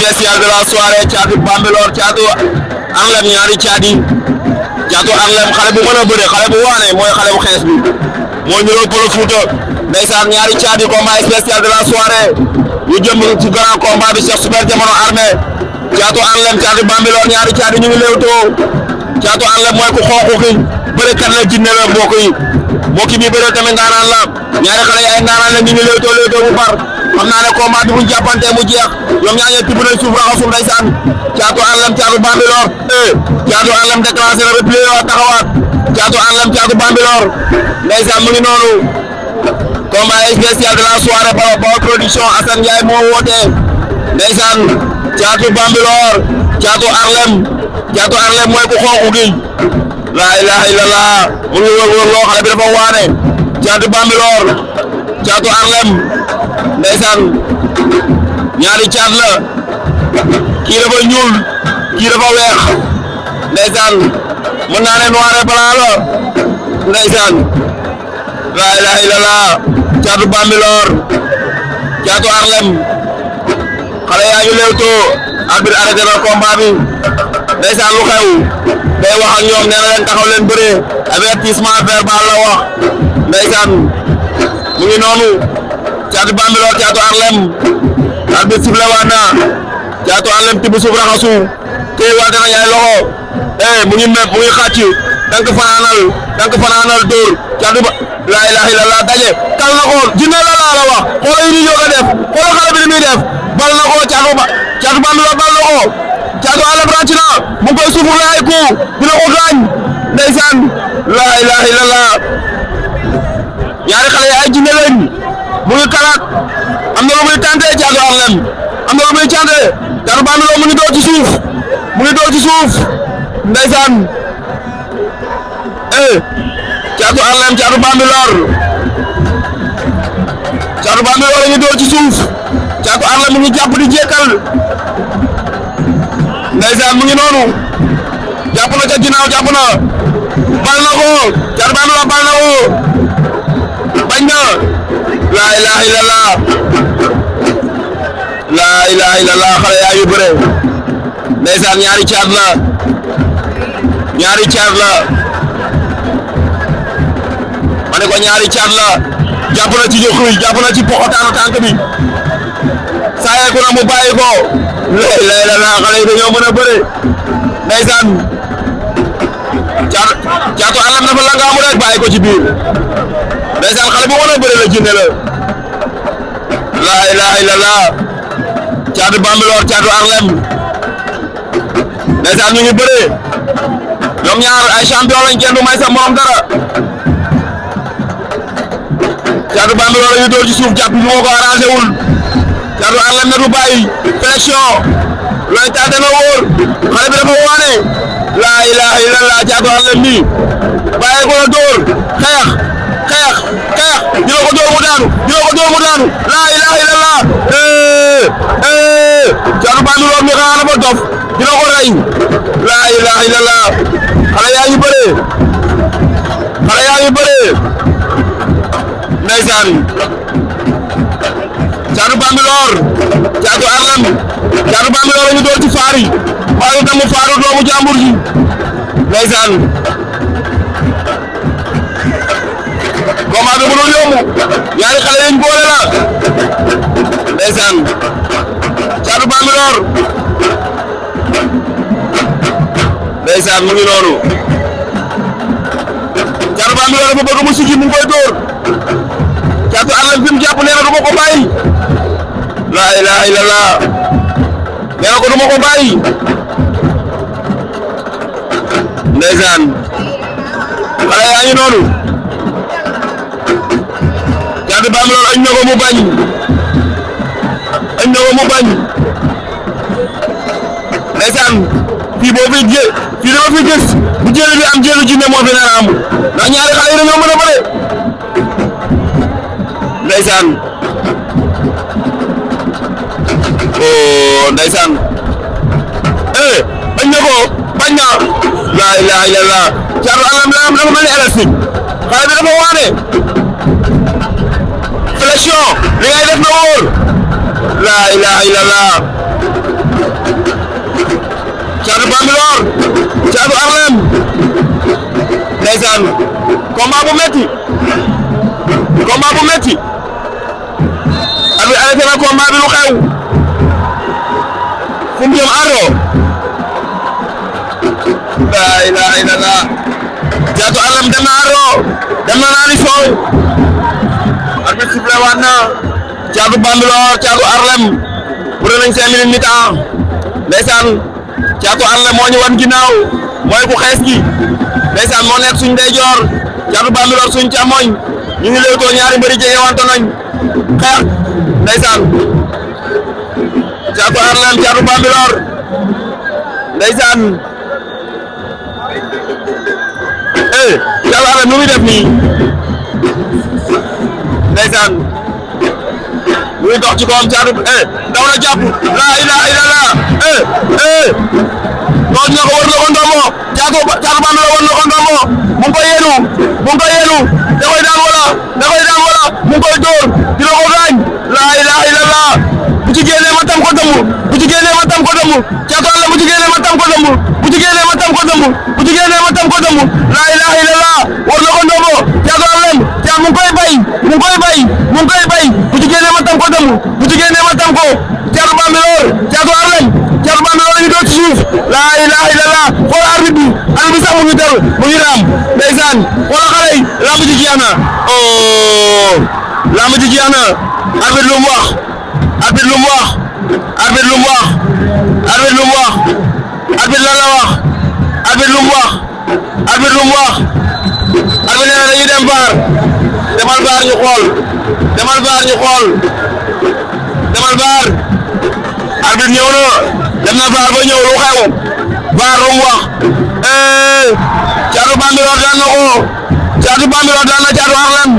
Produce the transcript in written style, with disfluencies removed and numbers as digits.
spécial de la soirée Thiatou Bambilor Thiatou Anglem ñaari Thiatou Anglem xale bu mën a bëre xale bu waane mooy xale bu xees bi moo ñëw Pël Fuuta ndeysaan ñaari Thiatou combat spécial de la soirée ñu jëm ci grand combat bi Cheikh Super Jamono Armé Thiatou Anglem Thiatou Bambilor ñaari Thiatou ñu ngi léewtoo Thiatou Anglem mooy ku xonq ki bërekat la jinne la mbokk yi bi bëre tamit ndaanaan la ñaari xale yi ay ndaanaan la ñu ngi léewtoo bu bar xam naa ne combat bi bu ñu jàppante mu jeex ñoom ñaar ñëpp tibb nañ suuf raxasu ndeysaan Thiatou Anglem Thiatou Bambilor Thiatou Anglem déclenché na replié waat taxawaat Thiatou Anglem Thiatou Bambilor ndeysaan mu ngi noonu combat spécial de la soirée Baol Production Assane Ndiaye moo woote ndeysaan Thiatou Bambilor Thiatou Anglem mooy ku xonq gi la ilaha illallah mu ngi wër loo xale bi dafa waane Thiatou Bambilor Thiatou Anglem ndeysaan ñaari caat la kii dafa ñuul kii dafa weex ndeysaan mën naa ne noir et blanc la ndeysaan la ilaha illallah Thiatou Bambilor Thiatou Anglem xale yaa ngi léewtoo arbitre arrêté na combat bi ndeysaan lu xew day wax ak ñoom nee na leen taxaw leen bëree avertissement verbal la wax ndeysaan mu ngi noonu Thiatou Bambilor Thiatou Anglem arbitre sifflé waat na Thiatou Anglem tibb suuf raxasu téye waate na ñaari loxo mu ngi mepp mu ngi xàcc dank fanaanal dóor Thiatou ba la ilaha illallah daje kal na ko jinne la wax xoolal yi ni ñoo ko def xoolal xale bi ni muy def bal na ko Thiatou Bambilor bal na ko Thiatou Anglem ràcc na mu ngi koy suufur la ay coup dina ko gaañ ndeysaan la ilaha illallah ñaari xale yi ay jinne lañ mu ngi kalaat am na lu muy tànte Thiatou Anglem am na lu muy tànte Thiatou Bambilor mu ngi door ci suuf ndeysaan Thiatou Anglem Thiatou Bambilor la ngi door ci suuf Thiatou Anglem mu ngi jàpp di jekkal ndeysaan mu ngi noonu jàpp na ca ginnaaw jàpp na bal na ko Thiatou Bambilor bal na ko bañ na la ilaha illallah xale yaa yu bëre ndeysaan ñaari caat la ma ne ko ñaari caat la jàpp na ci joxuy jàpp na ci poxotaanu tànk bi saayeeku na mu bàyyi ko la ilaha illallah xale yi dañoo mën a bëre ndeysaan Thiatou Anglem dafa langaamu rek bàyyi ko ci biir ndeysaan xale bu mën a bëre la jinne la ilaha illallah Thiatou Bambilor Thiatou Anglem ndeysaan ñu ngi bëre ñoom ñaar ay champion lañ kenn du may sa morom dara Thiatou Bambilor la ñu door ci suuf jàpp bi moo ko arrangé wul Thiatou Anglem na du bàyyi flexion looy taate na wóor xale bi dafa waane la ilaha illallah Thiatou Anglem nii bàyyi ko la door xeex dina ko door mu daanu la ilaha illallah Thiatou Bambilor mi xanaa na fa dof dina ko rey la ilaha illallah xale yaa ngi bëree ndeysaan Thiatou Bambilor Thiatou Anglem Thiatou Bambilor la ñu door ci faar yi waaye itam mu faaru doomu jàmbur ji ndeysaan combat bi mënul yomb ñaari xale yi ñu boole la ndeysaan Thiatou Bambilor ndeysaan mu ngi noonu Thiatou Bambilor dafa bëgg mu sigi mu ngi koy dóor Thiatou Anglem fi mu jàpp nee na du ma ko bàyyi la ilaha illallah nee na ko du ma ko bàyyi ndeysaan xale yaa ngi noonu Thiatou Bambilor añ na ko mu bañ ndeysaan fii boo fi jé fii dama fi gis bu jëli bi am jëlu jinne moo fi nar a am ndax ñaari xale yi dañoo mën a bëre ndeysaan ndeysaan bañ na ko bañ na la ilaha illallah Thiatou Anglem la am dafa mel ni élastique xale bi dafa waane flexion li ngay def na wóor la ilaha illallah Bambilor Thiatou Harlem ndeysaan combat bu metti abi arrêté na combat bi lu xew fu mu jëm Ardo la ilaha illallah Thiatou Harlem dem na Ardo dem na naani soow arbitre sifflé waat na Thiatou Bambilor Thiatou Harlem bëre nañ 5 minutes mi-temps ndeysaan Thiatou Harlem moo ñu wan ginnaaw mooy ku xees gi ndeysaan moo nekk suñ ndeyjoor Thiatou Bambilor suñ càmmoñ ñu ngi léewtoo ñaari mbëri jege wanto nañ xeex ndeysaan Thiatou Harlem Thiatou Bambilor ndeysaan Thiatou Harlem nu muy def nii ndeysaan muy dox ci kawam Thiatou daw na jàpp la ilaha illallah noonu ñoo ko war na ko ndombo Thiatou Bambilor war na ko ndombo mu ngi koy yenu da koy daan wala mu ngi koy dóor dina ko gaañ la ilaha illallah bu ci génnee ma tam ko dëmb Thiatou Harlem bu ci génnee ma tam ko dëmb la ilaha illallah war na ko ndombo Thiatou Harlem mu ngi koy bay bu ci génnee ma tam ko dëmb Thiatou Bambilor la ñu doon ci suuf la ilaha illallah xool arbitre bi sax mu ngi teru mu ngi raam ndeysaan xool xale yi lamb ji jeex na arbitre lu mu wax arbitre lan la wax arbitre lu mu wax arbitre nee na dañuy dem VAR demal VAR ñu xool arbitre ñëw na dem na VAR ba ñëw lu xew VAR lu mu wax Thiatou Bambilor daan na Thiatou Harlem